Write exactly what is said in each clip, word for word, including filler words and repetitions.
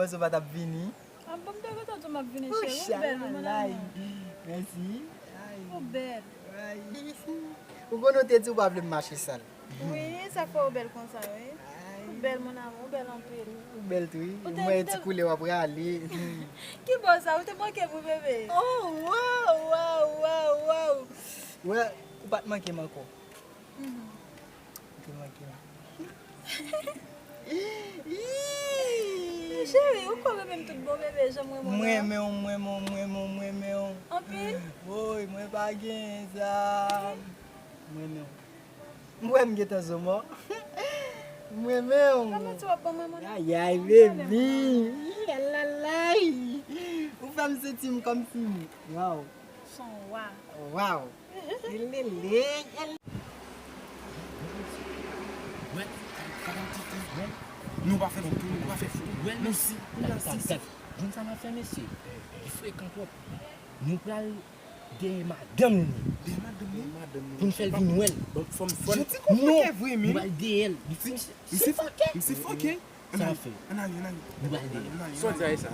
Ou pa t ap vini. Ah bon, m te gentan di w m ap vini, cheri. Ou bèl wi, mon amour. Mèsi. Ou bèl. Ou konnen w te di w pa vle m mache sal. Wi, sa fè w bèl konsa, wi. Ou bèl, mon amour, ou bèl anpil. Ou bèl tou, wi. Mwen ti koulè w ap rale. Ki bò sa? Ou te manke m wi, bebe. Oh, waw, waw, waw, waw. Wè, ou pa t manke m ankò. Ou te manke m. Cheri, ou ko renmen m tout bon, bebe, jan m renmen w la. M renmen w, m renmen w, m renmen w, m renmen w. Anpil? Woy, mwen pa gen zam. M renmen w. M wè m gentan zo mò. M renmen w. Kòman ti w ap ban mwen, mon amour? Ayay, baby. Alalay. Ou fè m santi m kòmsi. Waw. Son wa. Waw. Lele. Nou pa fè foto, nou pa fè foto. Wè, mèsi. Gad sa m ap fè, mesye. Li frekan twòp. Nou pral dèyè madanm li. Dèyè madanm li? Pou n fè l vin wè l. Bon, fò m, fò m. Jodi konplike vre, men. Nou pral dèyè l. Li fin. Misye fòkè. Misye fòkè. Sa fè. Ann ale, ann ale. Nou pral dèyè l. Ann ale, ann ale. Sa w di a sa?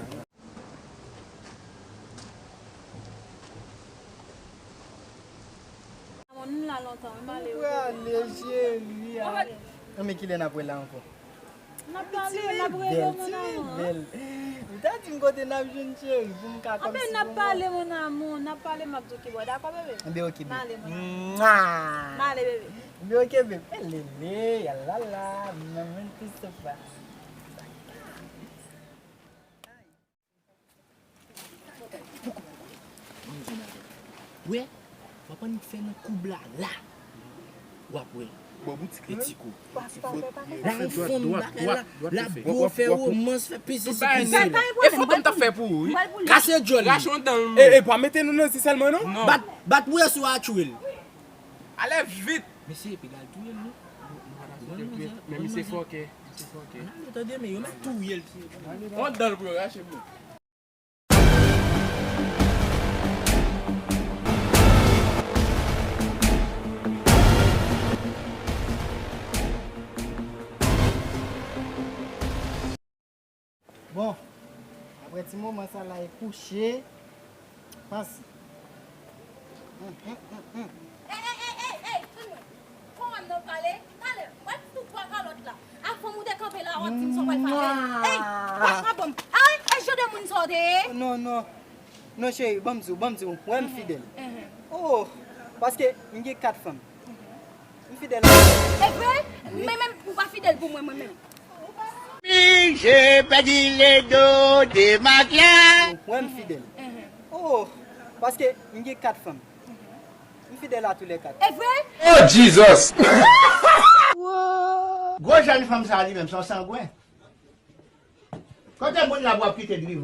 Mon, nou la lontan, wi, m ale, wi. Ou prale, cheri, ale. Ann, men kilè n ap wè la ankò? N ap pale, n ap rele, mon amour. Bèl. Ou ta di m kote n ap jwenn, cheri, pou m ka kòmsi pou mwen. Anben, n ap pale, mon amour, n ap pale, m ap di w ki bò, dakò, bebe? Anben, ok, bebe. M ale, mon amour. M ale, bebe. Anben, ok, bebe. Lele, yalala, mwen menm tou sofa. Wè, w ap annik fè nan koub la, la. W ap wè. Bò boutik la. Etiko. La, l fon bagay la. La, bò fè romans, fè pisi, pisi. E foto m t ap fè pou ou, wi. Kase djòl li. Rache yon dan l. E, e, pa mete nou nan zi sèlman, non. Non. Bat, bat pou yo sou a tchwil. Ale vit. Mesye, epi l al touye l, non. Men misye fòkè. Misye fòkè. Ann ale, tande, men yo mèt touye l. On dan l pou yo rache pou. Bon, apre ti moman sa la, e kouche. Panse. Hum, hum, hum, hum. Ey, ey, ey, ey, ey, tann mwen. Kon wè m nan pale, talè, wè tout twa kalòt la. Ak fanm ou te kanpe la, w ap di m sa w pral fè avè l. Ey, wè, pa bon. Ay, e jan de moun sa w te ye? Non, non. Non, cheri, ban m di w, ban m di w. Wè m fidèl. Oh, paske m gen kat fanm. M fidèl. E vre? Men menm ou pa fidèl pou mwen, mwen menm. Mi, j'ai perdu le dos de ma classe. Mwen, m fidèl. Oh, paske m gen kat fanm. M fidèl a tou lè kat. E vre? Oh, Jesus! Gwo jèn fanm sa li menm, se yon sangwen. Kote moun la pou ap kite drivo?